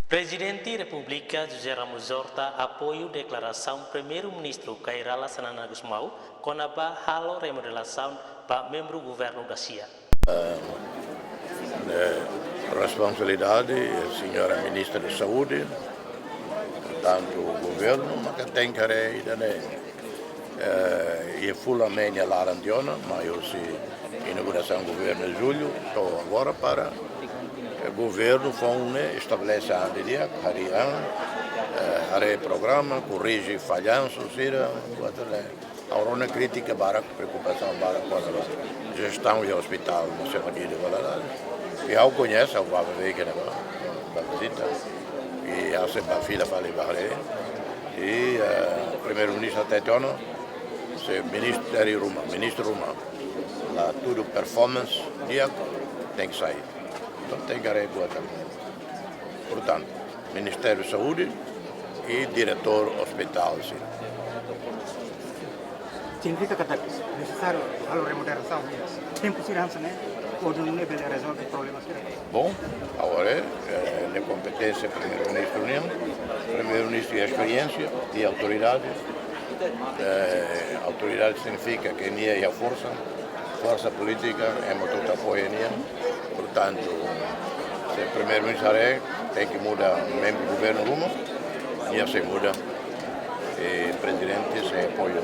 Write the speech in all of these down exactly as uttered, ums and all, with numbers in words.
Prezidente Repúblika José Ramos Horta apoiu deklarasaun Primeiru-Ministru Kay Rala Xanana Gusmão kona-ba halo remodelasaun ba membru governu dasia. Eh, responsabilidade, señora Ministra de Saúde, tantu governu, mas que tem que eh, e fula menia laran tiona, mas hosi inaugurasaun governu jullu, to'o agora para eh, governu fó un estabelese ande dia, hari an, eh, haree programa, korrije fallansu sira, buat le. Agora ne'e kritika barak, preokupasaun barak kona-ba jestaun iha ospitál nasionál de Valadares. I ha'u koñese, ha'u bá beibeik ne'ebá, bá vizita. I ha'u sei bá fila fali bá haree. I eh, Primeiru-Ministru hatete ona, se ministériu ruma, ministru ruma, la tudu performance di'ak, tenke sai. Entaun tenke haree buat. Portantu, Ministériu Saúde i diretór ospitál sira. Signifika katak nesesáriu halo remodelasaun tempu sira hanesan ne'e, ou duni ne'e bele rezolve problema sira? Bom, agora eh, ne'e kompeténsia Primeiru-Ministru nian, Primeiru-Ministru iha esperiénsia, iha autoridade, eh, autoridade signifika ke nia iha forsa, forsa polítika, ema hotu apoia nia. Portantu, se Primeiru-Ministru haree, tenke muda membru governu ruma, nia sei muda. I Prezidente sei apoiu.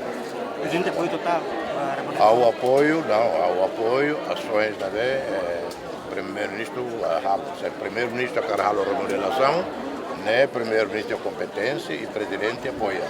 Prezidente apoiu totál ba remodelasaun? Ha'u apoiu, não, ha'u apoiu asoens ne'ebé eh, Primeiru-Ministru, eh, halo. Se Primeiru-Ministru hakarak halo remodelasaun, ne'e Primeiru-Ministru kompeténsia i Prezidente apoia.